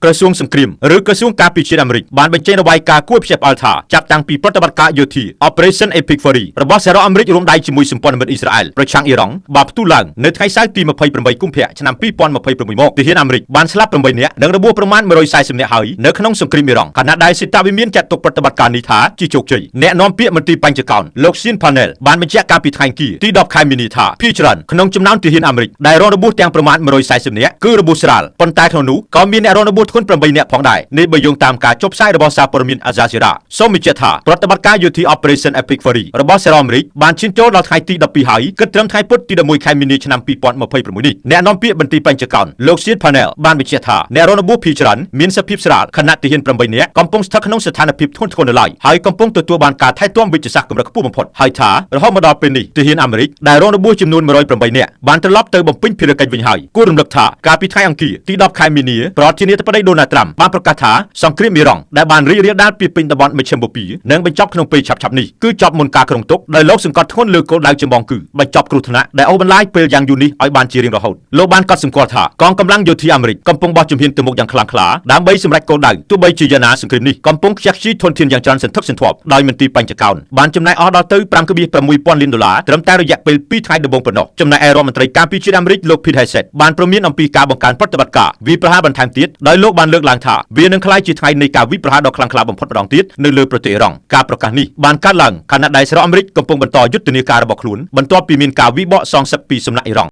ក្រសួងសង្គ្រាមឬក្រសួងការពារជាតិអាមេរិកបានបញ្ចេញរបាយការណ៍គួរឲ្យភ្ញាក់ផ្អើលថាចាប់តាំងពីប្រតិបត្តិការយោធា Operation Epic Fury របស់សហរដ្ឋអាមេរិករួមដៃជាមួយសម្ព័ន្ធមិត្តអ៊ីស្រាអែលប្រឆាំងអ៊ីរ៉ង់បានផ្ទុះឡើងនៅថ្ងៃសៅរ៍ទី28កុម្ភៈឆ្នាំ2026មកទាហានអាមេរិកបានស្លាប់8នាក់និងរបួសប្រមាណ140នាក់ហើយនៅក្នុងសង្គ្រាមអ៊ីរ៉ង់ខណៈដែលសេតវិមានចាត់ទុកប្រតិបត្តិការនេះថាជាជោគជ័យអ្នកនាំពាក្យមន្ទីរបញ្ចកោណលោក Sean Parnell បានបញ្ជាក់កាលពីថ្ងៃអង្គារទី10ខែមីនាថាភាគច្រើនក្នុងចំណោមទាហានអាមេរិកដែលរងរបួសទាំងប្រមាណ140នាក់គឺរបួសស្រាលប៉ុន្តែក្នុងនោះក៏មានអ្នករងរបួសធ្ងន់8នាក់ផងដែរនេះបើយោងតាមការចុះផ្សាយរបស់សារព័ត៌មាន Al Jazeera សូមបញ្ជាក់ថាប្រតិបត្តិការយោធា Operation Epic Fury របស់សហរដ្ឋអាមេរិកបានឈានចូលដល់ថ្ងៃទី12ហើយគិតត្រឹមថ្ងៃពុធទី11ខែមីនាឆ្នាំ2026នេះអ្នកនាំពាក្យមន្ទីរបញ្ចកោណលោក Sean Parnell បានបញ្ជាក់ថាអ្នករងរបួសភាគច្រើនមានសភាពស្រាលខណៈទាហាន8នាក់កំពុងស្ថិតក្នុងស្ថានភាពធ្ងន់ធ្ងរនៅឡើយហើយកំពុងទទួលបានការថែទាំវេជ្ជសាស្ត្រកម្រិតខ្ពស់បំផុតហើយថារហូតមកដល់ពេលនេះទាហានអាមេរិកដែលរងរបួសចំនួន108នាក់បានត្រឡប់ទៅបំពេញភារកិច្ចវិញហើយគួររំលឹកថាកាលពីថ្ងៃអង្គារទី10ខែមីនាប្រធានាធិបតីដូណាល់ត្រាំបានប្រកាសថាសង្គ្រាមអ៊ីរ៉ង់ដែលបានរីករាលដាលពាសពេញតំបន់មជ្ឈិមបូព៌ានឹងបញ្ចប់ក្នុងពេលឆាប់ៗនេះគឺចប់មុនការគ្រោងទុកដោយលោកសង្កត់ធ្ងន់លើគោលដៅចម្បងគឺបញ្ចប់គ្រោះថ្នាក់ដែលអូសបន្លាយពេលយ៉ាងយូរនេះឲ្យបានជារៀងរហូតលោកបានកត់សម្គាល់ថាកងកម្លាំងយោធាអាមេរិកកំពុងបោះជំហានទៅមុខយ៉ាងខ្លាំងក្លាដើម្បីសម្រេចគោលដៅទោះបីជាយ៉ាងណាសង្គ្រាមនេះកំពុងខ្ជះខ្ជាយធនធានយ៉ាងច្រើនសន្ធឹកសន្ធាប់ដោយមន្ទីរបញ្ចកោណបានចំណាយអស់ដល់ទៅ5.6ពាន់លានដុល្លារត្រឹមតែរយៈពេល2ថ្ងៃដំបូងប៉ុណ្ណោះចំណែកឯរដ្ឋមន្ត្រីការពារជាតិអាមេរិកលោក Pete Hegseth បានព្រមានអំពីការបង្កើនប្រតិបត្តិការវាយប្រហារបន្ថែមទៀតដោយលោកបានលើកឡើងថាវានឹងក្លាយជាថ្ងៃនៃការវាយប្រហារដ៏ខ្លាំងក្លាបំផុតម្ដងទៀតនៅលើប្រទេសអ៊ីរ៉ង់ការប្រកាសនេះបានកើតឡើងខណៈដែលសហរដ្ឋអាមេរិកកំពុងបន្តយុទ្ធនាការរបស់ខ្លួនបន្ទាប់ពីមានការវិបកសងសឹកពីសំណាក់អ៊ីរ៉ង់។